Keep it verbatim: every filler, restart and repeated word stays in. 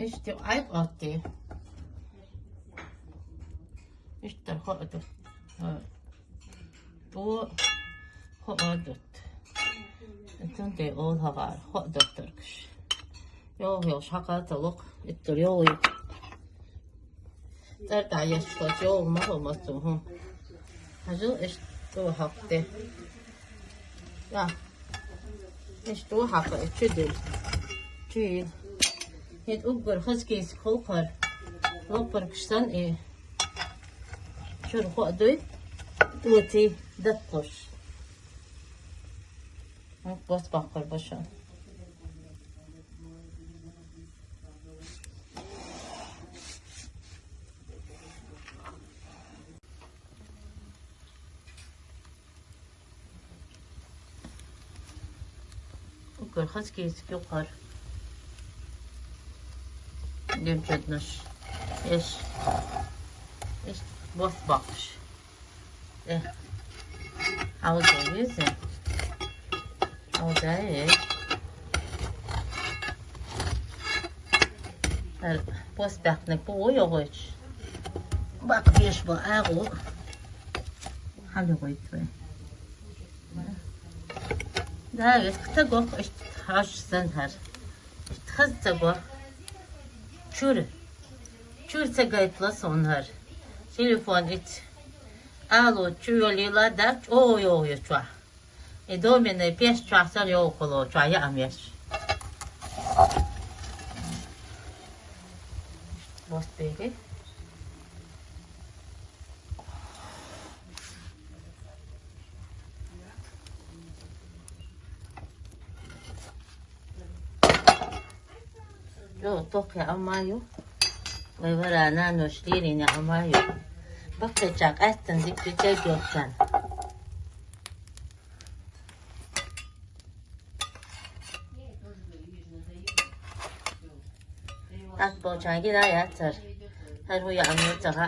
Иштта Ӏайгӏатти. Иштта хо а дут. Хо. Ту хо а дут. Итан де ол хагар хо а дут таркаш. Йо, йо, шака талук. Иттар йо. ЦӀар дӀаяшхалц йогӀу ма хӀу мацу хӀу. Хьажал иштта хьакхте. Я. Иштта хьакха, чу дил. Чу йил. ХӀед уггар хазкийс хулхар. Лопаргаш сан и. Чур хо дуй. Тути даккхуш. Бос баккхар баша. Уггар хазкийс юкъар. Демчаднаш. Эш. Эш бос баккхаш. Э. Хьалза веза. Хьалза, э. Ар постакънаг бу йогӀуч. Бакъ беш бу агӀу. Хьалугъуйтве. Да, вет ктагох ишт хаш сан хар. Ишт хаз цагох. Чур. Чур цагайтла сон хар. Телефон ит. Алло, чу йолила да, чу йо йо чу. И доминый пеш чу сар йо коло чу я амеш. Бос бери. Йо, тохъя амаю. Вай вара на нош лирини амаю. Бакъча къаттан зикри чай дёрчан. Ат болчан гира яцар. Хар ху я амю цагъа.